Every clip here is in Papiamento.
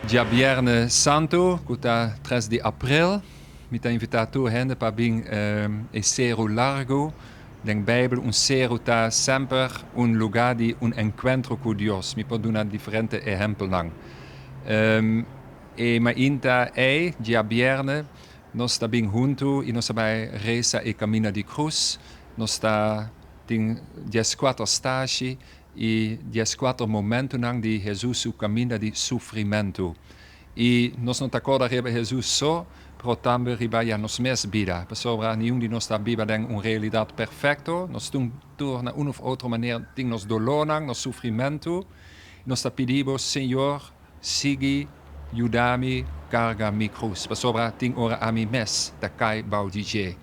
Djabièrnè Santu, ku ta 3 di aprel, mi ta invitá tur hende pa bin e Seru Largu. Den Beibel un seru ta semper un lugá di un enkuentro ku Dios. Mi por duna diferente ehèmpelnan. E mainta ei, djabièrnè, nos ta bin huntu i nos ta bai resa e Kaminda di Krus. Nos ta tin 14 stashi i 14 momentunan di Hesus su kaminda di sufrimentu. I nos no ta kòrda riba Hesus so, pero tambe riba ya nos mes bida, pasobra niun di nos ta biba den un realidat perfekto. Nos tur na un òf otro manera tin nos dolónan, nos sufrimentu. Nos ta pidi bo, Señor, sigui yuda mi karga mi krus, pasobra tin ora ami mes ta kai bou di dje.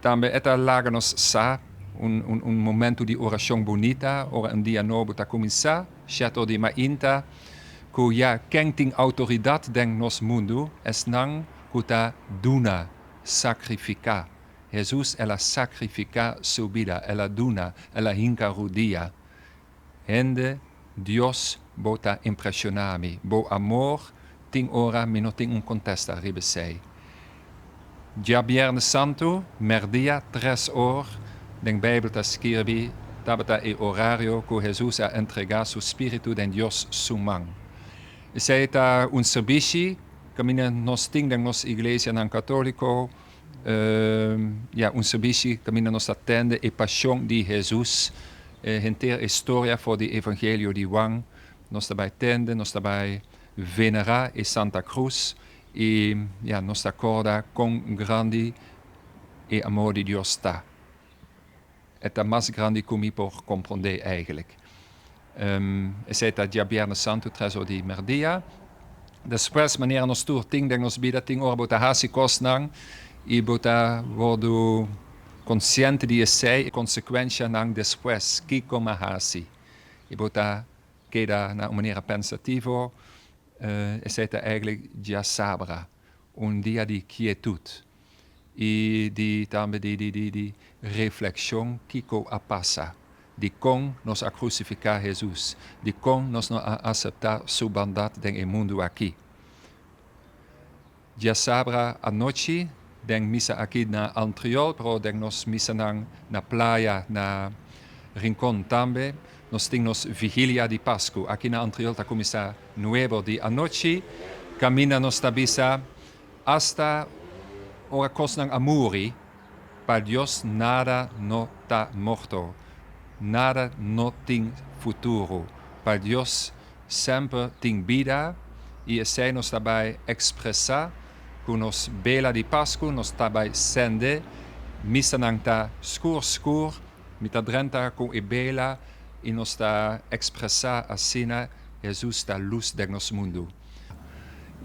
Tambe e ta laga nos sa un momento di orashon bunita, ora un dia nobo ta kuminsá, 7 or di mainta, ku ya ken tin outoridat den nos mundu, esnan ku ta duna, sakrifiká. Hesus el a sakrifiká su bida, el a duna, el a hinka rudia. Hende, Dios, bo ta impreshoná mi. Bo amor, tin ora mi no tin un kontesta riba esei. Djabièrnè Santu, mèrdia, 3 or, den Beibel ta skirbi, tabata e orario ku Hesus a entregá su spiritu den Dios su man. Esei ta un servisio kaminda nos tin den nos iglesianan katóliko, ja, un servisio kaminda nos ta tende e pashon di Hesus, henter historia for di Evangelio di Juan, nos ta bai tende, nos ta bai venerá e Santa Cruz i ja, nos ta kòrda kon grandi e amor di Dios ta. E ta mas grandi ku mi por komprondé eigenlijk. Esei ta Djabièrnè Santu, 3 or di mèrdia. Despues, manera nos tur tin den nos bida, tin ora bo ta hasi kosnan i bo ta wòrdu konsiente di esei konsekuensianan despues, kiko m'a hasi. I bo ta keda na un manera pensativo, esei ta eigenlijk djasabra, un dia di kietut i di tambe di reflekshon kiko a pasa, di kon nos a krusifiká Hesus, di kon nos no a aseptá su bondat den e mundu aki. Djasabra anochi, den misa aki na Antriol, pero den nos misanan na Playa, na Rincon tambe, nos tin nos vigilia di Pasku. Aki na Antriol ta kuminsá 9 or di anochi, kaminda nos ta bisa, hasta ora kosnan a muri, pa Dios nada no ta morto, nada no tin futuro. Pa Dios semper tin bida i esei nos ta bai ekspresá ku nos bela di Pasku, nos ta bai sende, misanan ta skur skur, mi ta drenta ku e bela i nos ta ekspresá asina Hesus ta lus den nos mundu.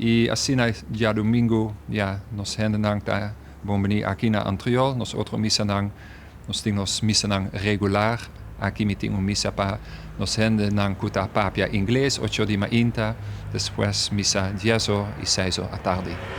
I asina djadumingu, ja, nos hendenan ta bon biní aki na Antriol, nos otro misanan, nos tin nos misanan regular. Aki mi tin un misa pa nos hendenan ku ta papia ingles, 8 di mainta, despues misa 10 or i 6 or atardi.